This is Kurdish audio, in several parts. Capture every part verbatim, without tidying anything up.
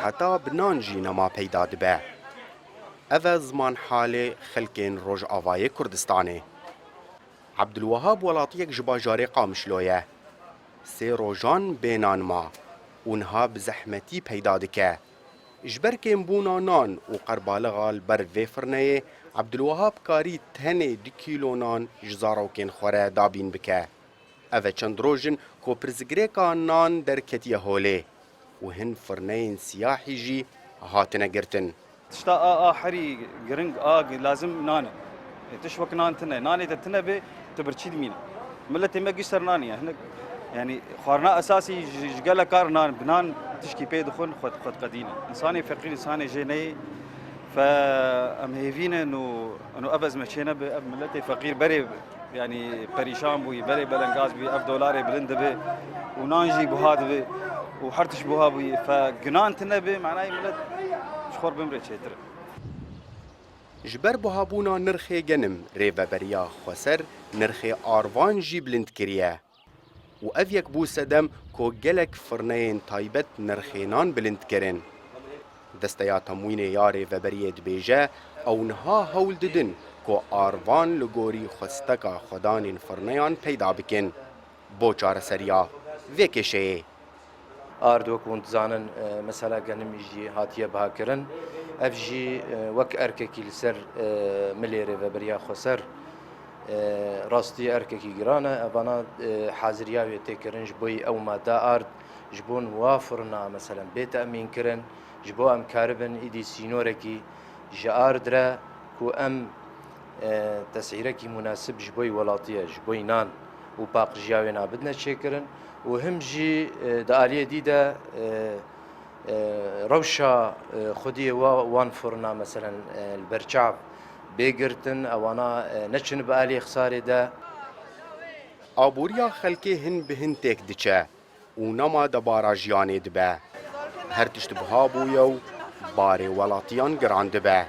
Heta bi nan jî nema peyda dibe. Ev e ziman halê xelkên Rojavayê Kurdistanê. Ebdulwehab welatiyek ji bajarê Qamişlo ye. Sê rojan bê nan ma û niha bi zehmetî peyda dike. Ji ber kêmbûna nan û qerbalixa li ber vê firneyê, Ebdulwehab karî tenê du kîlo nan ji zarokên xwe re dabîn bike. Ev e çend roj in ku pirsgirêka nan derketiye holê û hin firneyên siyahî jî hatine girtin. Tişta a, a herî giring, a lazim nan e. E, tişt wek nan tine. Nanê te tine be, tu birçî dimîne. Miletê me giş ser nanê ye. Hinek, yanî xwarina esasî ji, ji gelek kar nan, bi nan tişkî pê dixwin, xwe, xwe diqedînin. Însanê feqîr, însanê jê neyê. Fe em hêvî ne, no, no ev ez me çê nebe, ev miletê feqîr berê Yanî perîşan bûyî, berê belengaz bûyî, ev dolarê bilind dibe û nan jî buha dibe û her tişt buha bûyî. Fe ginan tine be, manayê milet ji xwe bimrê çêtir e. Ji ber buhabûna nirxê genim, Rêveberiya Xweser nirxê arvan jî bilind kiriye û ev yek bû sedem ku gelek firneyên taybet nirxê nan bilind kirin. Desteya Temwînê ya Rêveberiyê dibêje, ew niha hewl didin ku arvan li gorî xwesteka xwedanên firneyan peyda bikin bo çareseriya vê kêşeyê. Ard, wek hûn dizanin, e, mesela genimî jî hatiye bihakirin. Ev jî, e, wek erkekî li ser, e, milê Rêveberiya Xweser, e, rastî erkekî giran e. Evana, e, haziriya wê tê kirin ji bo ew made ard, ji bo wa firna, meselen, bê te'mîn kirin. Ji bo em karibin îdî sînorekî ji ard re ku em, e, tesîrekî munasib ji bo welatiyê, ji bo nan û paqijiyê wê nabidine çêkirin û him jî, e, di aliyê dî de, e, e, rewşa, e, xwediyê wa, wan firna, meselen, e, li ber çav bê girtin, ewana, e, neçin bi aliyê xisarê de. Aboriya xelkê hin bi hin têk diçe û nema debara jiyanê dibe. Her tişt buha bûye û barê welatiyan giran dibe.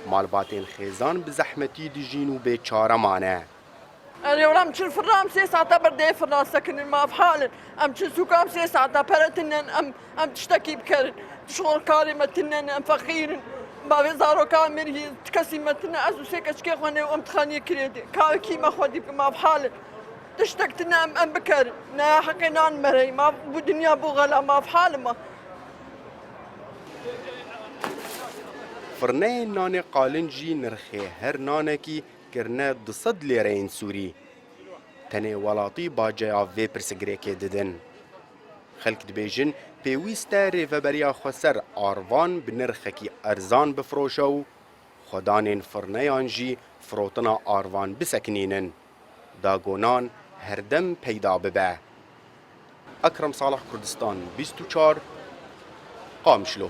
Malbatên xêzan bi zehmetî dijîn û bêçare mane. Erê wela em çil firna, em sê saeta ber dê firna sekinin, maf hal in. Em çil sûka, em sê saeta pere tinen, em, em tiştekî bikerin. Şixul karê me tinen, em feqîr in. Bavê zaroka mirî, ti kesî me tine, ez û sê keçikê xwe ne û em dixaniyê kirê dê. Kawekî me xwedî bike, maf hal in. Tiştek tine em, em bikerin. Ne heqê nan merey ma, bu dinya bu xela ma, halê ma. Firneyên nanê qalin jî nirxê her nanekî kirine du sed lêreyên Sûrî. Tenê welatî baceya vê pirsgirêkê didin. Xelk dibêjin, pêwîst e Rêveberiya Xweser arvan bi nirxekî erzan bifiroşe û xwedanên firneyan jî firotina arvan bisekinînin, da ku nan herdem peyda bibe. Ekrem Salih, Kurdistan bîst û çar, Qamişlo.